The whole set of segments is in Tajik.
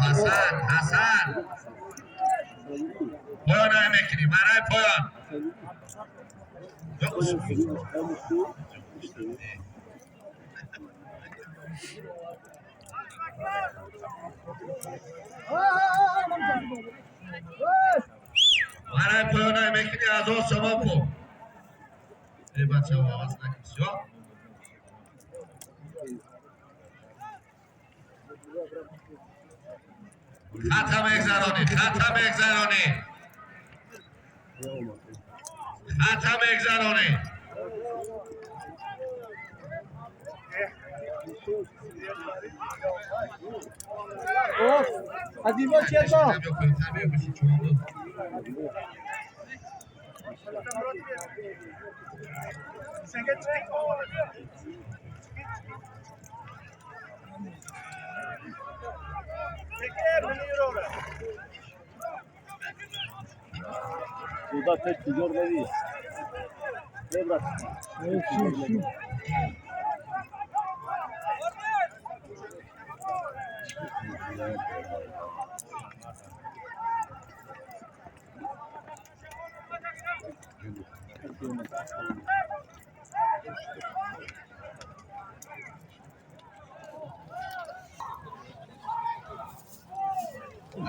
حسن حسن پایان هم میکنی برای پایان. برای پایان هم میکنی از آن شما کن. ای بچه ها آواز نکن. خطم اگذرانی، خطم اگذرانی، خطم اگذرانی. Burada tek gidiyor dedi. Ne bırak?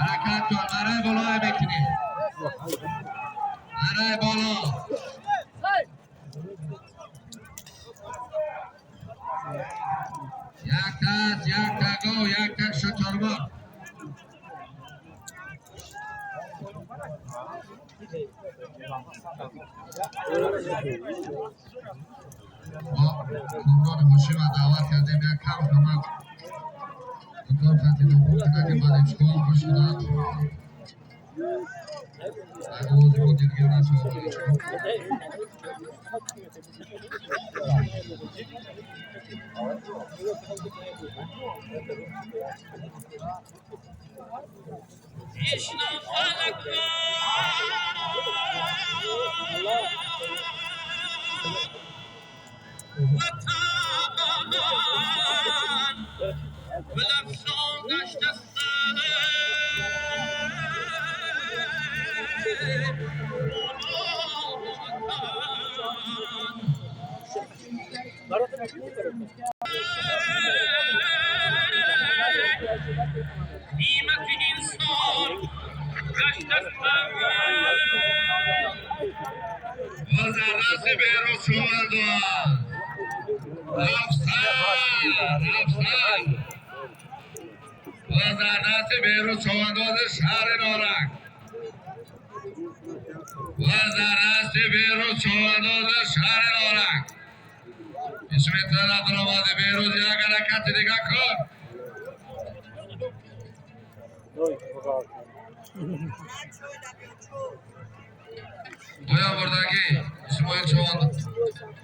حرکت کن برای بالا بکنی، برای بالا. یک تاس، یک تا گو، یک تا شترمرغ. ما کمران ماشین را دعوت کردیم یک کم کمک کار خطی دوم کنه که بعد اشکال خوش شدن اگه با دیگه نشد. پایان بردگی اسماعیل چواند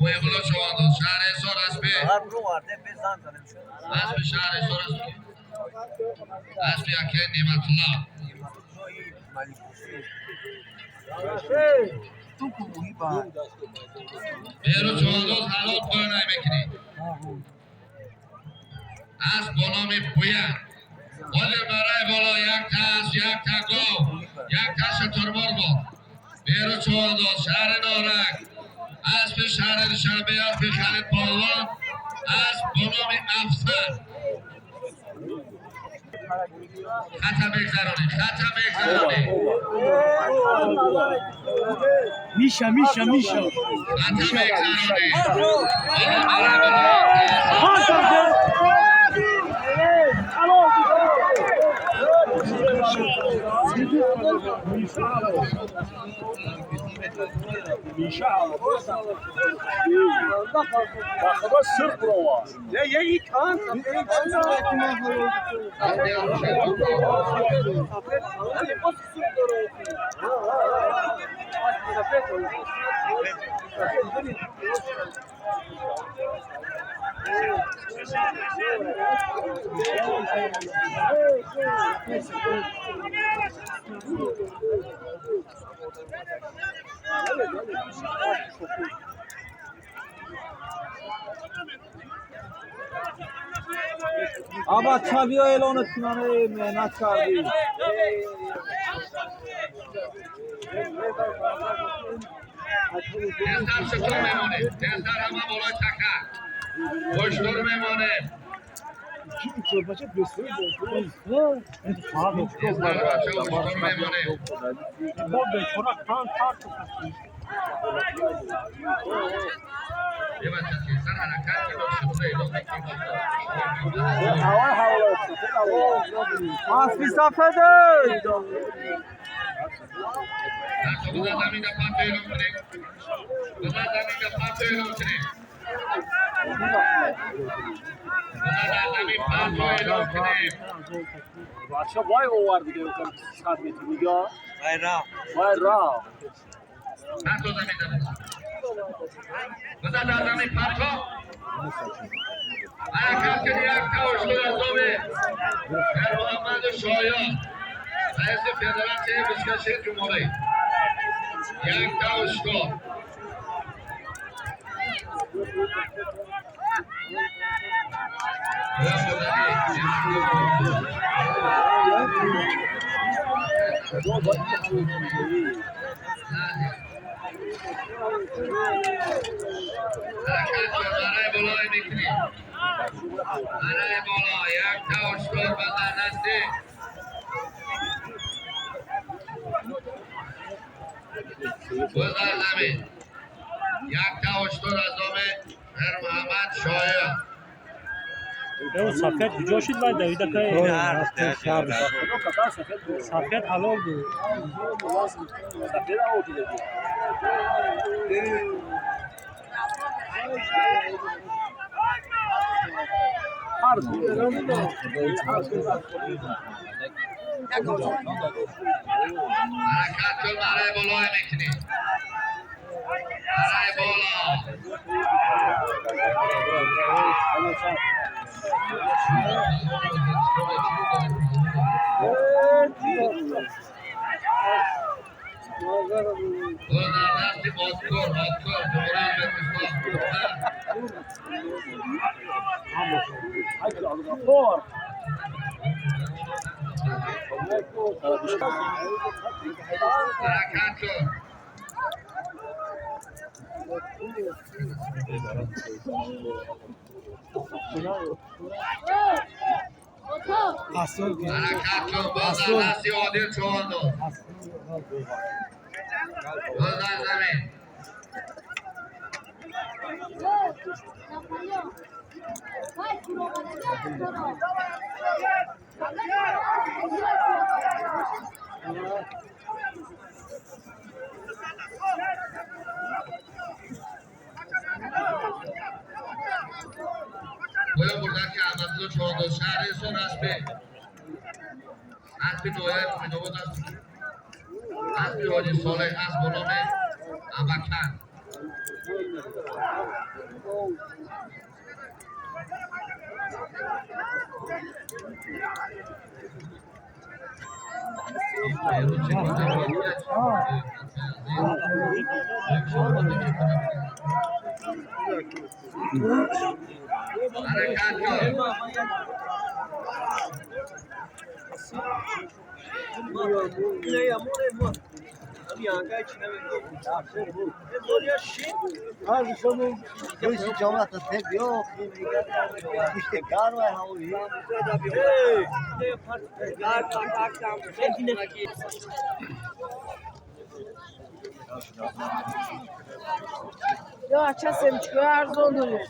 ویغلا چواند شهر حصار اسب شهر حصار اسب یکی نعمت الله. بهروز چوانداز حلال پایان میکنی. اسب با نام پویان ولی برای بالا یک تا اسب، یک تا گاو، یک تا شترمرغ بود. بهروز چوانداز شهر نارنگ اسب شهر دوشنبه اسب خالد پهلوان اسب با نام افسر. خطا بگذرانی، خطا بگذرانی. میشه میشه میشه. خطا بگذرانی. خدا سر برو. یه کان آبا چابیو اعلان کنانه مهنت کردی. تزدر شطور میمانه، تزدر همه بالای تکه پشتور میمانه. تزدر بچه پشتور میمانه. یه بچه تزدر حرکت که با شطور اعلان میکنیم. اسبی سفیده. زمین پات اعلام کنیم. زمین پات اعلام کنیم. زمین پات اعلام کنیم. بچه وای اوور دیگه کم 100 متر میگه. وای را. وای را. پات زمین بزن زمین پات. حرکت کنی یک تا اشتر از دامه در محمد شایان رئیس فدراسیون بزکشی جمهوری. یک تا اشتر. حرکت کن برای بالای میکنی. برای بالا یک تا اشتر بزن دستی. بزن زمین. یک تا اشتر از دام محمد شایان. سفید کجا شد وای دویده که سفید حلال بود. سفید آو دیگه. حرکت کن برای بالای میکنی. برای بالا. در دستی بازکن بازکن دوباره حرکت کن. حرکت کن. باز در دستی عادل چهاردار. باز در زمین. باید بردن که احمدزاده چهاردار شهرستان اسب نویه مومن‌آباد است. اسب حاجی صالح اسب با نام ابکر. حرکت کن. Ya çasem çıkıyor arzu oluyor.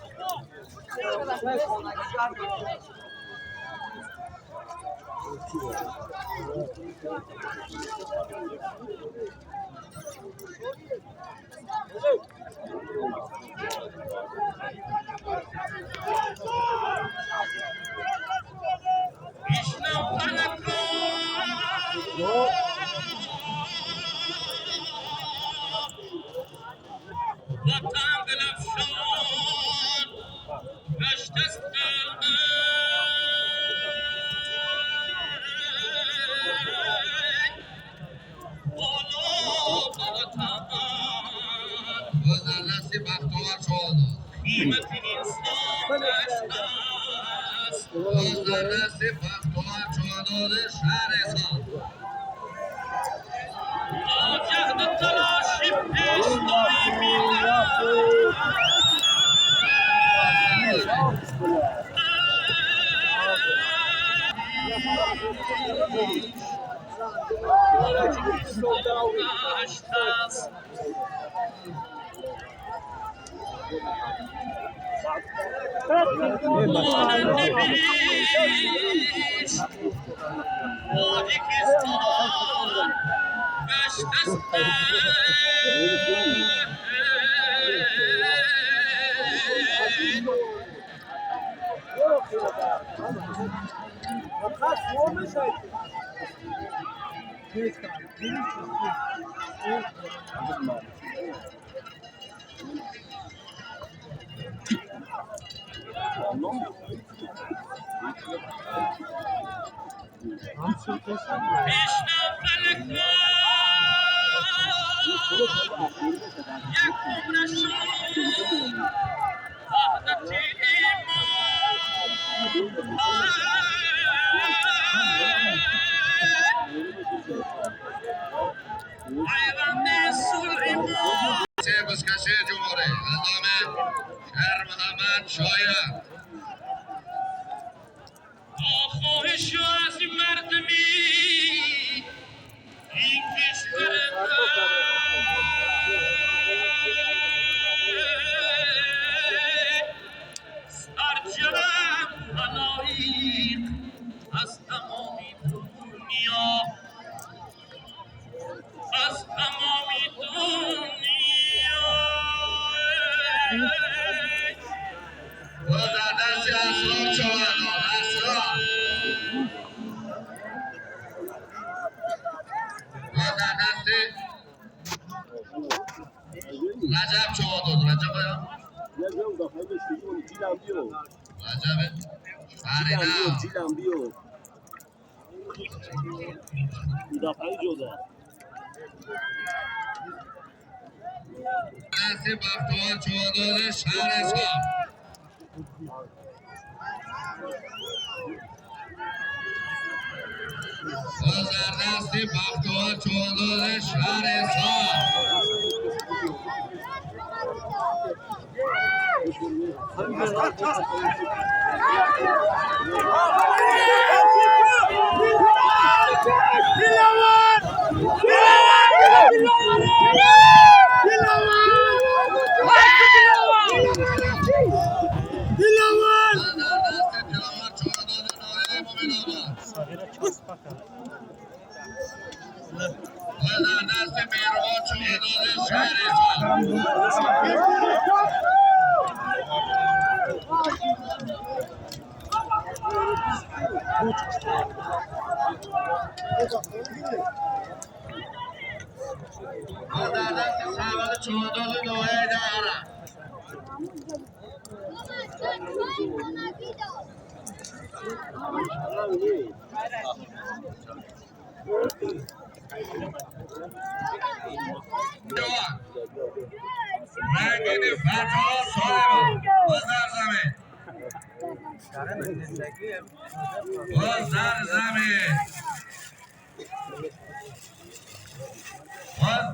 رجب چهار رجب رجب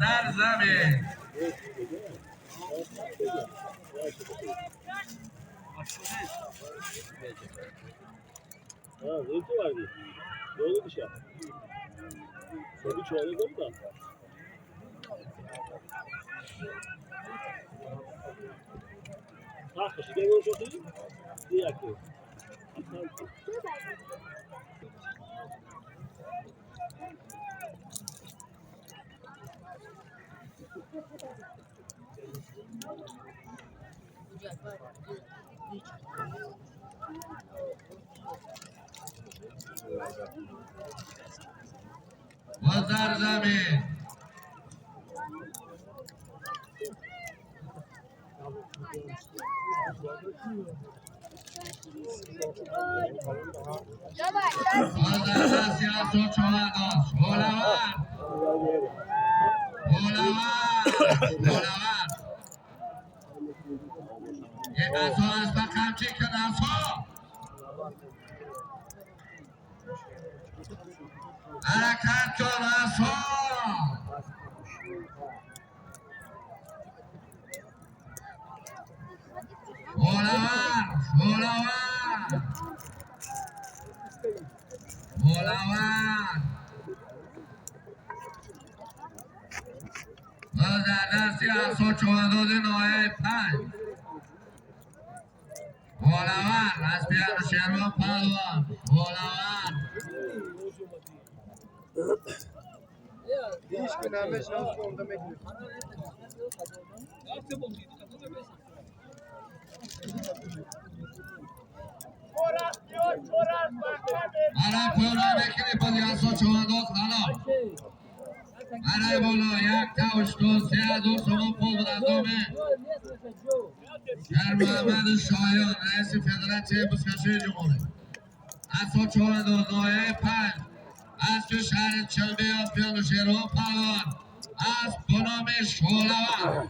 در زمین. باز در زمین. باز در دستی از چوهنداز شعله‌ور شعله‌ور یک عصا از قمچی که عصا حرکت کن عصا. شعله‌ور شعله‌ور شعله‌ور. باز در دستی عصا چوهنداز ناحیه 5 شعله‌ور از انوشیروان پهلوان شعله‌ور. برای پورا بکنی پادی عصا چوهنداز حالا برای بالا 1 تا 83,000 تومان پول بود از دامه شهر محمد شایان رئیس فدراسیون بزکشی جمهوری. عصا چوهنداز ناحیه 5 از تو شهر چلبه انوشیروان پهلوان از به نام شعله‌ور.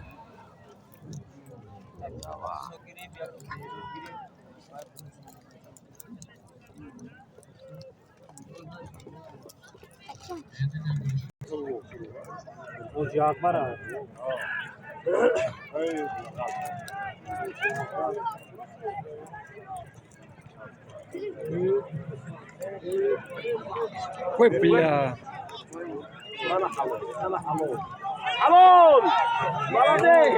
Ой, бля. حلال молодец.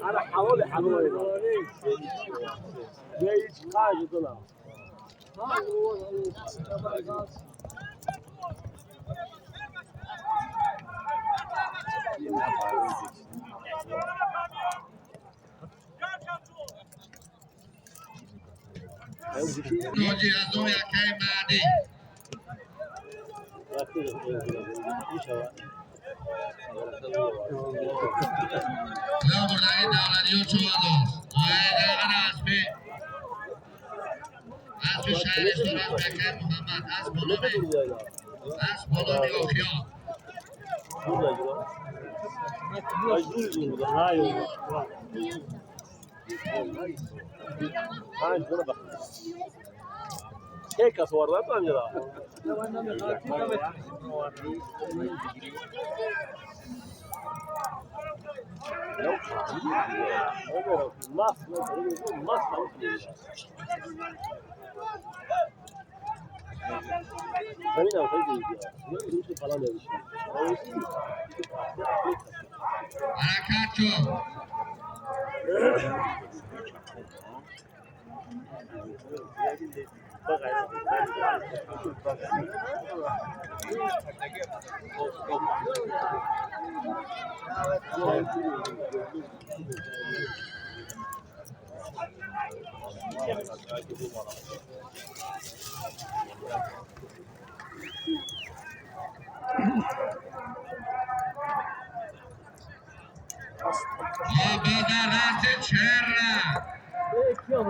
انا حلال حلال هیچ قاعده دارم. ناجی از اون یکه بعدی خدا بردنی دولتی و چوهنداز آیه دقیقا اسبی اسب شهرستان از بکر محمد از بالا می آخیا. حرکت کن. آبا در دست چهره چهره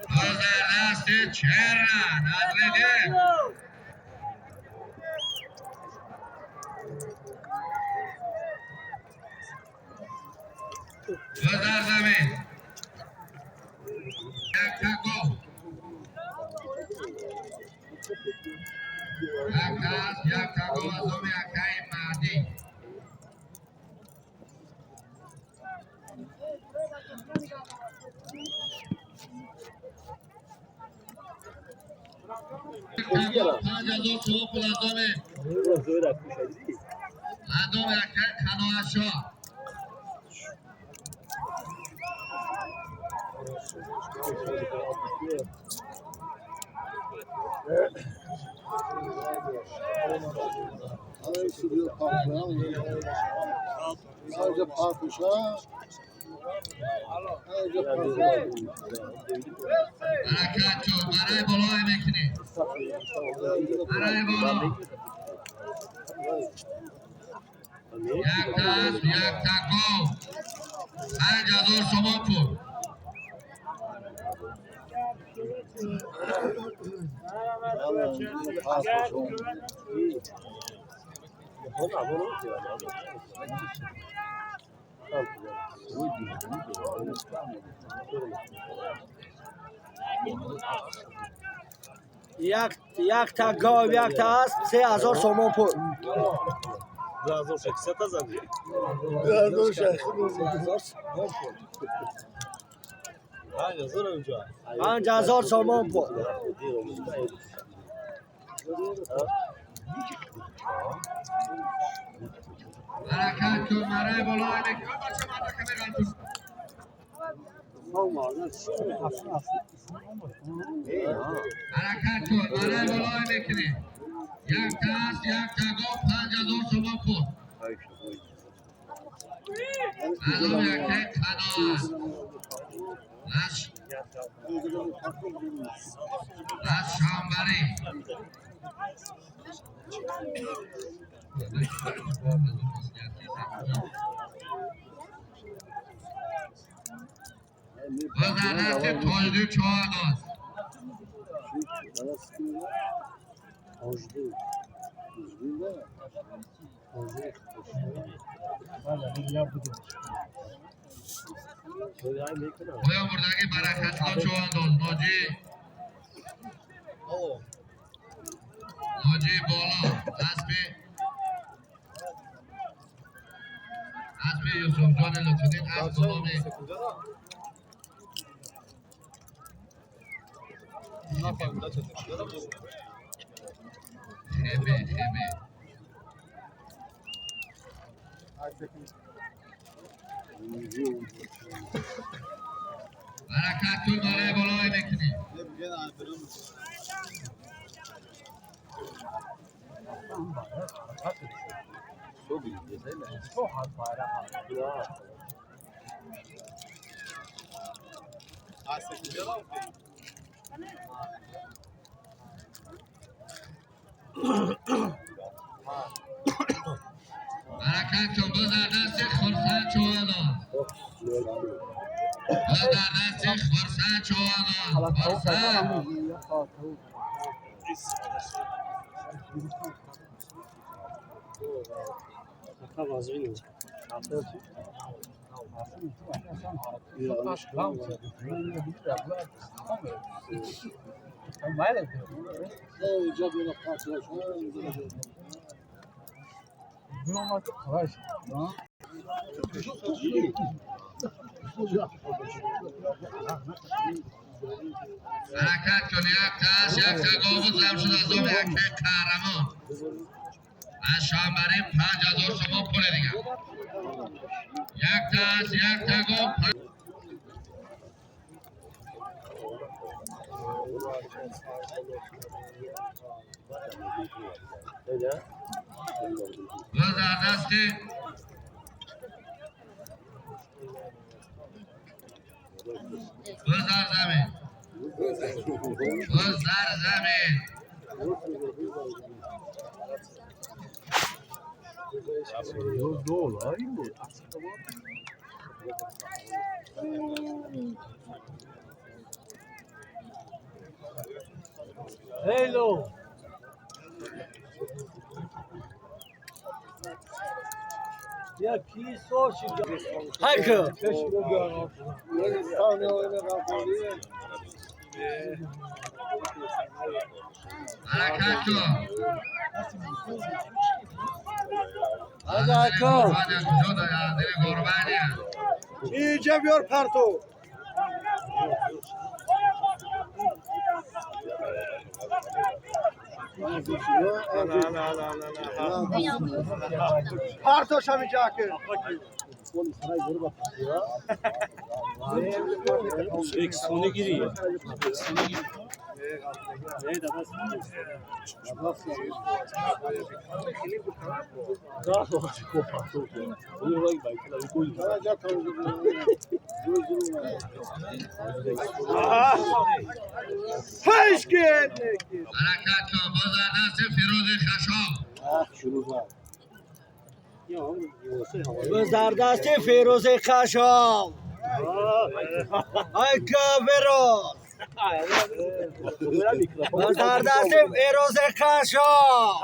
باز در دست چهره نظریده. بزر زمین یک تا گو یک تا یک تا گو از دوم یکای مهدی 5000 تومان پول از دوم یکای قناعت شاه. Sadece parkuşa. Sadece parkuşa. حرکت کن برای بالای میکنی برای بالا یک دست یک تکو 5000 تومان پول. یک تا گاو یک تا اسب 3000 سومان پول. 2600 زدی. 2600 سومان پول. 5000 اونجا. 5000 سومان پول. حرکت کن برای بالای میکنی. بچه مرد که میرن حرکت کن برای بالای میکنی. یک دست یک تا گو 5000 تومان پول. از اون یک قناعت از شامبری. وزارت تولید چهار. Оё бурдаги баракатҳо чӯандоз ноҷӣ ноҷӣ боло аспи аспи Юсуфҷони Лутфиддин асп номи хебе хебе. برکت کن بالای بالای میکنی. برکت کن بزر دست خرسند چوانان بزر دست خرسند چوانان خرسند. حرکت کن یک تاس یک تا گاو زم شد از دوم یک قهرمان از شامبری 5000 تومان پول دیگه. یک تاس یک تا گاو بزر دستی بزر زمین بزر زمین. Hello. Hayko. حرکت کن. حرکت کن. اینجا بیار پرتو. پرتوش همینجا که. Eksoni giriyor. Eksoni giriyor. Ne de bas. حرکت کن. باز دست فیروز خشاب. زردست فیروز خشاب. ای فیروز. زردست فیروز خشاب.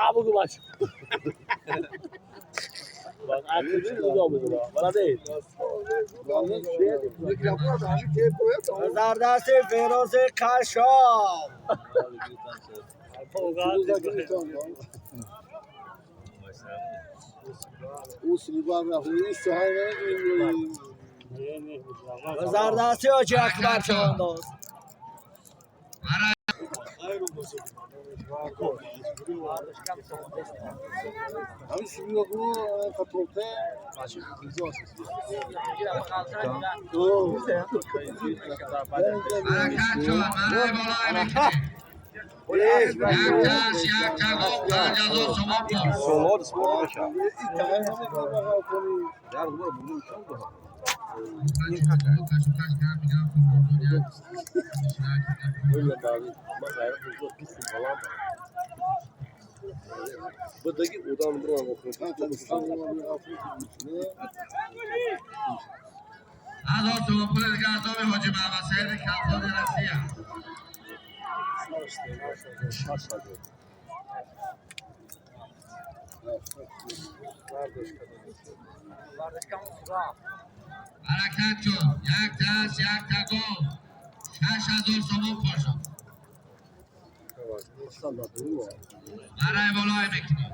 زردست فیروز خشاب. زردستی حاجی اکبر چوانداز. حرکت کن. برای بالای میکنی. یک دست یک تگاب 5000 تومان پول. هزار تومان پول دیگه از آب حاجی محمد سعید کفانی رسیه. حرکت کن. یک دست یک تگاب 6000 تومان پول شد. برای بالای میکنی.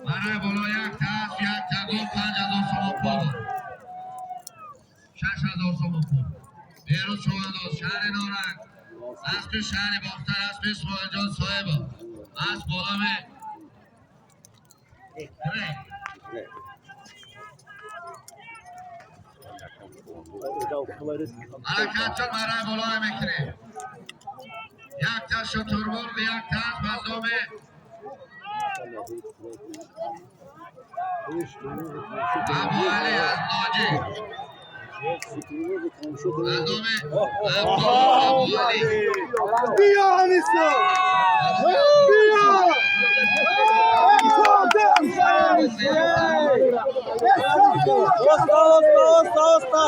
برای بالا یک دست یک تگاب 5000 تومان پول. 6000 تومان پول. بیروز چوانداز شهر نارنگ. اسب شهر باختر اسب اسماعیل جان صاحب. اسب بالا می. حرکت شد. برای بالا میکنیم. یک تا شترمرغ یک تا از مردم ابو علی از ناجی. مردم ابو علی. بیا همیسا. بیا. Osta osta osta osta.